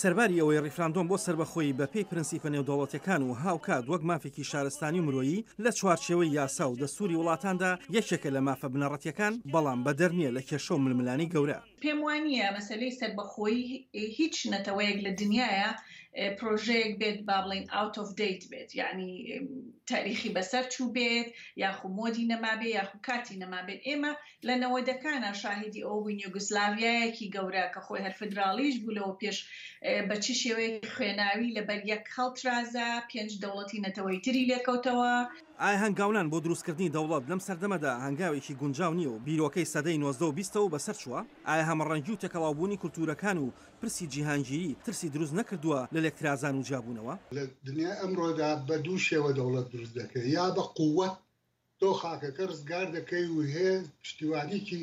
سەرباری ئەوەی ڕیفراندۆم بۆ سەربەخۆیی بە پێی پرنسیپە نێودەوڵەتیەکان و هاوکات وەک مافێکی شارستانی و مرۆیی لە چوارچێوەی یاسا و دەستوری وڵاتاندا یەکێکە لە مافە بنەڕەتیەکان، بەڵام بەدەر نیە لە کێشە و ململانێی گەورە. پێم وا نییە مەسەلەی سەربەخۆیی هیچ نەتەوەیەک لە دنیایا پرۆژەیەک بێت با بڵێین out of date بێت یعنی تاریخی بەسەر چوو بێت یاخو مۆدی نەمابێ یاخو کاتی نەمابێت ئێمە لە نەوەدەکانا شاهیدی ئەوە بووین یۆگۆسلاڤیایەکی گەورە کە خۆی هەر فیدراڵیش بوو لەوە پێش بە چ شێوەیەکی خوێناوی لەبەر یەک هەڵترازا، پێنج دەوڵەتی نەتەوەیی تری لێکەوتەوە. ئایا هەنگاونان بۆ دروستکردنی دەوڵەت لەم سەردەمەدا هەنگاوێکی گونجاو نییە و بیرۆکەی سەدەی 19 و بیستە و بەسەر چووە؟ ئایا هەمەڕەنگی و تێکەڵاوبوونی کولتوورەکان و پرسی جیهانگیری ترسی دروست نەکردووە لە لێکترازان و جیابوونەوە؟ لە دنیای ئەمڕۆدا بە دوو شێوە دەوڵەت دروست دەکرێت، یا بە قووەت تۆ خاکەکە ڕزگار دەکەی و هێز پشتیوانیکی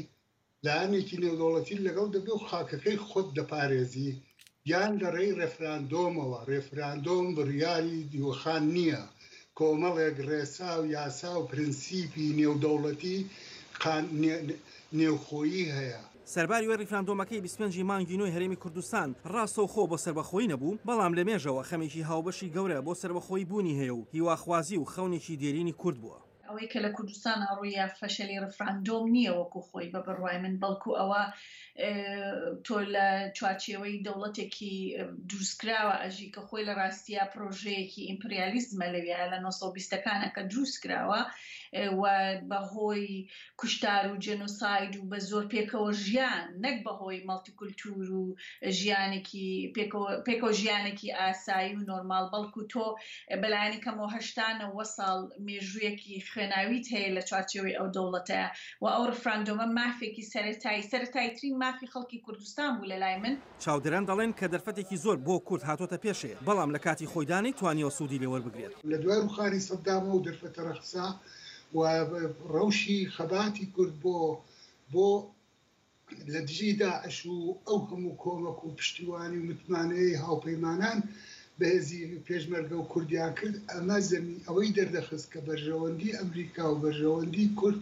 لایەنێکی نێودەوڵەتی لەگەڵ دەبێ و خاکەکەی خۆت دەپارێزی یان لە ڕێی ڕێفراندۆمەوە، ڕێفراندۆم بڕیاری دیوەخان نییە، کۆمەڵێک ڕێسا و یاسا و پرنسیپی نێودەوڵەتی نێوخۆیی هەیە. سەرباری ئەوەی ڕیفراندۆمەکەی 25 ی مانگی نۆی هەرێمی کوردستان ڕاستەوخۆ بۆ سەربەخۆیی نەبوو، بەڵام لە مێژەوە خەمێکی هاوبەشی گەورە بۆ سەربەخۆیی بوونی هەیە و هیواخوازی و خەونێکی دێرینی کورد بووە. ئەوەی کە لە کوردستانا ڕووییا فەشەلی ڕیفراندۆم نییە وەکو خۆی بە بڕوای من، بەڵکو ئەوە تۆ لە چوارچێوەی دەوڵەتێکی دروستکراوە ئەژی کە خۆی لە ڕاستیا پرۆژەیەکی ئیمپریالیزمە لەویا لە 1920 ەکانە کە دروستکراوە و بەهۆی کوشتار و جێنۆساید و بە زۆر پێکەوە ژیان نەک بە هۆی مەڵتی کولتوور و ژیانێکی پێکەوە ژیانێکی ئاسایی و نۆرماڵ بەڵکو تۆ بەلایەنی کەمەوە 80 نەوە ساڵ مێژوویەکی خوێناویت هەیە لە چوارچێوەی ئەو دەوڵەتەیە و ئەو ڕفراندۆمە مافێکی سەرەتایی سەرەتاییترین مافی خەڵکی کوردستان بوو لە لای من. چاودێران دەڵێن کە دەرفەتێکی زۆر بۆ کورد هاتۆتە پێشێ، بەڵام لە کاتی خۆیدا نەیتوانیوە سوودی لێ وەربگرێت. لە دوای ڕووخانی سەددامەوە ئەو دەرفەتە ڕەخسا و ڕەوشی خەباتی کورد بۆ بۆ لە دژی داعش و ئەو هەموو کۆمەک و پشتیوانی و متمانەیەی هاوپەیمانان بە هێزی پێشمەرگە و کوردیان کرد، ئەمە زەمی ئەوەی دەردەخست کە بەرژەوەندی ئەمریکا و بەرژەوەندی کورد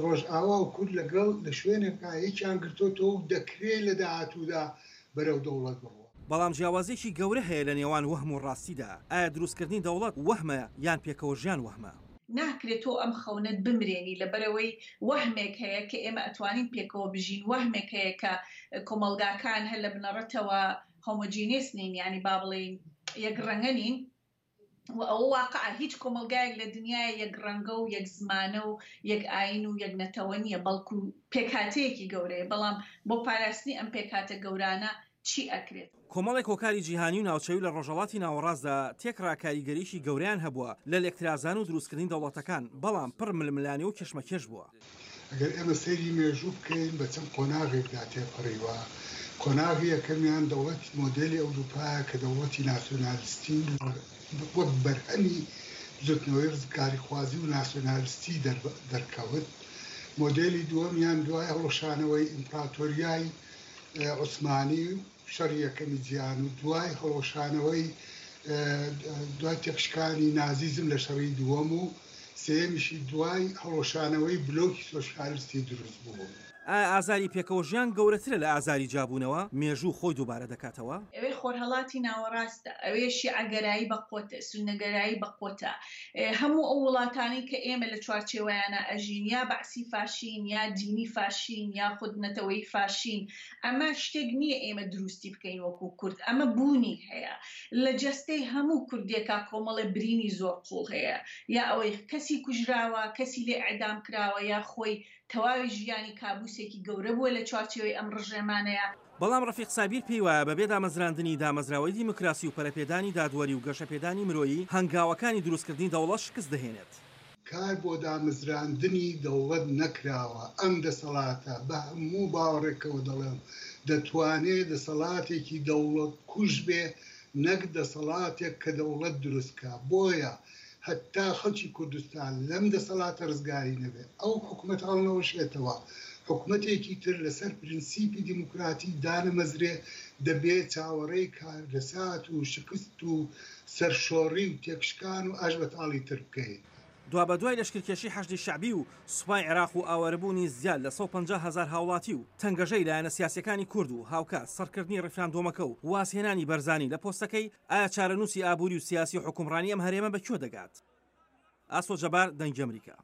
ڕۆژئاوا و کورد لەگەڵ لە شوێنێکا یەکیان گرتۆتەوە و دەکرێ لە داهاتوودا بەرەو دەوڵەت بڕوا. بەڵام جیاوازیەکی گەورە هەیە لە نێوان وەهم و ڕاستیدا، ئایا دروستکردنی دەوڵەت وەهمە یان پێکەوەژیان وەهمە؟ ناکرێت تۆ ئەم خەونەت بمرێنی لەبەرئەوەی وەهمێک هەیە کە ئێمە ئەتوانین پێکەوە بژین، وەهمێک هەیە کە کۆمەڵگاکان هەر لە بنەڕەتەوە هۆمۆجینێس نین یانی با بڵێین یەک ڕەنگە نین و ئەوە واقعە هیچ کۆمەڵگایەک لە دنیایا یەک ڕەنگە و یەک زمانە و یەک ئاین و یەک نەتەوە نییە بەڵکو پێکهاتەیەکی گەورەیە بەڵام بۆ پاراستنی ئەم پێکهاتە گەورانە چی ئەکرێت؟ کۆمەڵێک هۆکاری جیهانی و ناوچەیی و لە ڕۆژهەڵاتی ناوەڕاستدا تێکڕا کاریگەریی گەورەیان هەبووە لە لێکترازان و دروستکردنی دەوڵەتەکان، بەڵام پڕ ململانێ و کێشمەکێش بووە. ئەگەر ئێمە سەیری مێژوو بکەین بە چەند قۆناغێکدا تێپەڕیوە، قۆناغی یەکەمیان دەوڵەتی مۆدێلی ئەوروپایە کە دەوڵەتی ناسیۆنالستی وەک بەرهەمی بزوتنەوەی ڕزگاریخوازی و ناسیۆنالستی دەرکەوت، مۆدێلی دووەمیان دوای هەڵوەشانەوەی ئیمپراتۆریای عوسمانی و شەڕی یەکەمی جیهان و دوای هەڵوەشانەوەی دوای تێکشکانی نازیزم لە شەڕی دووەم و سێیەمیشی دوای هەڵوەشانەوەی بلۆکی سۆسیالیستی دروست بوو. ئایا ئازاری پێکەوەژیان گەورەترە لە ئازاری جیابوونەوە؟ مێژوو خۆی دووبارە دەکاتەوە؟ ئەوێ خۆرهەڵاتی ناوەڕاستە، ئەوێ شیعەگەرایی بەقوەتە، سوننەگەرایی بەقوەتە، هەموو ئەو وڵاتانەی کە ئێمە لە چوارچێوەیانا ئەژین یا بەعسی فاشین یا دینی فاشین یاخود نەتەوەیی فاشین، ئەمە شتێک نییە ئێمە دروستی بکەین وەکو کورد، ئەمە بوونی هەیە لە جەستەی هەموو کوردێکا کۆمەڵێ برینی زۆر قوڵ هەیە یا ئەوەی کەسی کوژراوە، کەسی لێ ئیعدام کراوە یا خۆی تەواوی ژیانی کابوسێکی گەورە بووە لە چوارچێوەی ئەم ڕژێمانەیا. بەڵام ڕەفیق سابیر پێی وایە بەبێ دامەزراندنی دامەزراوەی دیموکراسی و پەرەپێدانی دادوەری و گەشەپێدانی مرۆیی، هەنگاوەکانی دروستکردنی دەوڵەت شکست دەهێنێت. کار بۆ دامەزراندنی دەوڵەت نەکراوە، ئەم دەسەڵاتە، بە هەموو باوەڕێکەوە دەڵێم، دەتوانێ دەسەڵاتێکی دەوڵەت کوژ بێ نەک دەسەڵاتێک کە دەوڵەت دروست کا، بۆیە هەتا خەڵکی کوردستان لەم دەسەڵاتە ڕزگاری نەبێ، ئەو حکومەتە هەڵنەوەشێتەوە، حکومەتێکی تر لەسەر پرنسیپی دیموکراتی دانەمەزرێ، دەبێ چاوەڕێی کارەسات و شکست و سەرشۆڕی و تێکشکان و ئاشبەتاڵی تر بکەین. دوابەدوای لەشکرکێشی حەشدی شەعبی و سوپای عێراق و ئاوارەبوونی زیاد لە 150 هەزار هاوڵاتی و تەنگەژەی لایەنە سیاسیەکانی کورد و هاوکات سڕکردنی ڕیفراندۆمەکە و وازهێنانی بەرزانی لە پۆستەکەی، ئایا چارەنووسی ئابووری و سیاسی و حوکمڕانی ئەم هەرێمە بە کوێ دەگات؟ ئاسۆ جەبار، دەنگی ئەمریکا.